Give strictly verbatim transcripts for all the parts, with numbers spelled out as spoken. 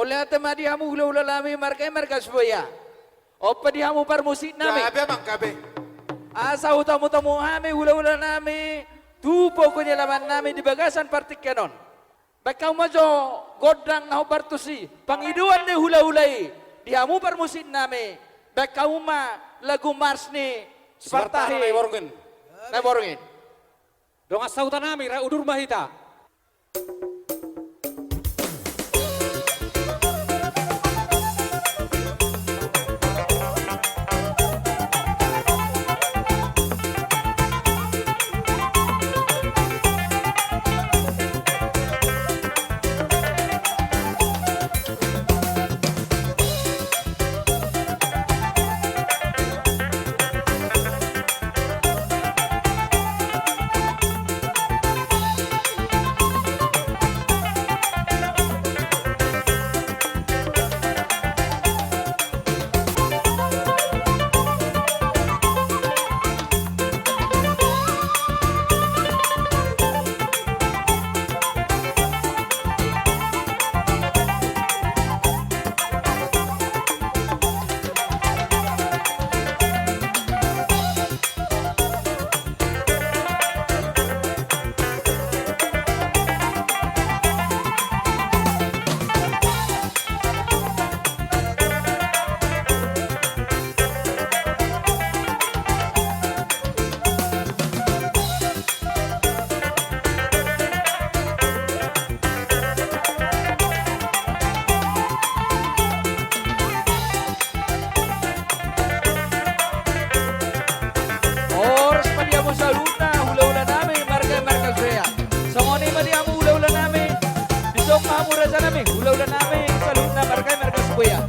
Mauliate ma di hamu hulahula nami marga i marga Sibuea. On pe di hamu parmusik nami. Gabe, amang, gabe. Asa hutamu-tamu hami hulahula nami tu pogu ni alaman nami di bagasan partingkian on. Baen hamu ma jo gondang na hombar tusi pangidoan ni hulahula i di hamu parmusik nami. Baen hamu ma lagu mars ni Sipartahi Naiborngin. Naiborngin. Dongan sahuta nami, ra udur ma hita. Horas ma di hamu saluhutna hulahula nami marga i marga Sibuea. Songon i ma di hamu hulahula nami. Dison ma hamu raja nami hulahula nami saluhutna marga i marga Sibuea.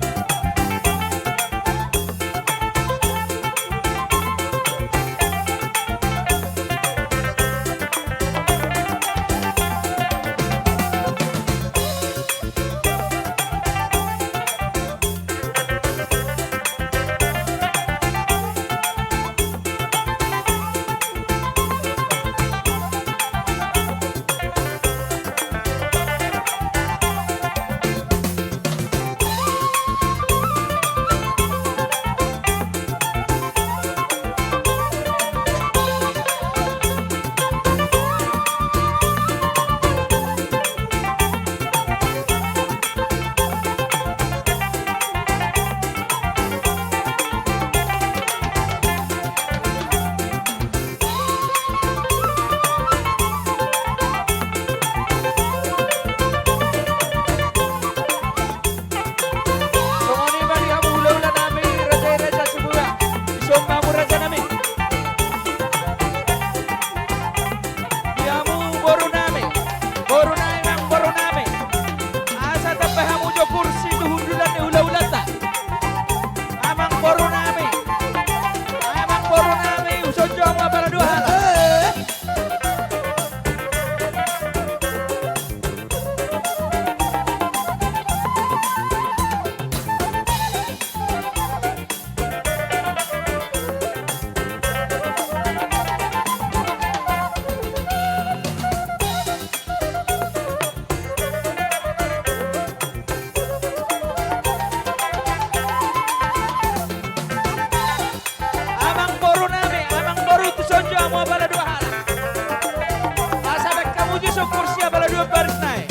Songon i ma di hamu hulahula nami raja i raja Sibuea. Dison ma hamu raja nami. Di hamu boru nami, boru nami, amang boru nami. Asa tambai hamu jo kursi tu hundulan ni hulahulanta. Amang boru nami, amang boru nami, husonjong hamu apala dua halak. Amang boru nami, amang boru, tu sonjong hamu apala dua halak. Asa baen hamu jo so kursi apala dua baris nai.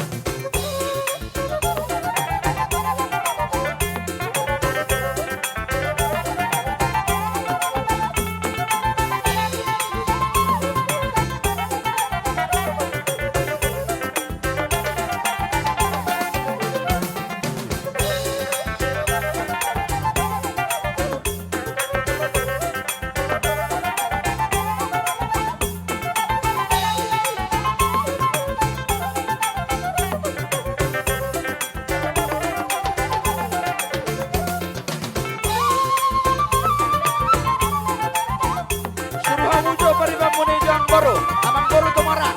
Suru hamu jo paribanmuna i jo amang boru, amang boru Tomara.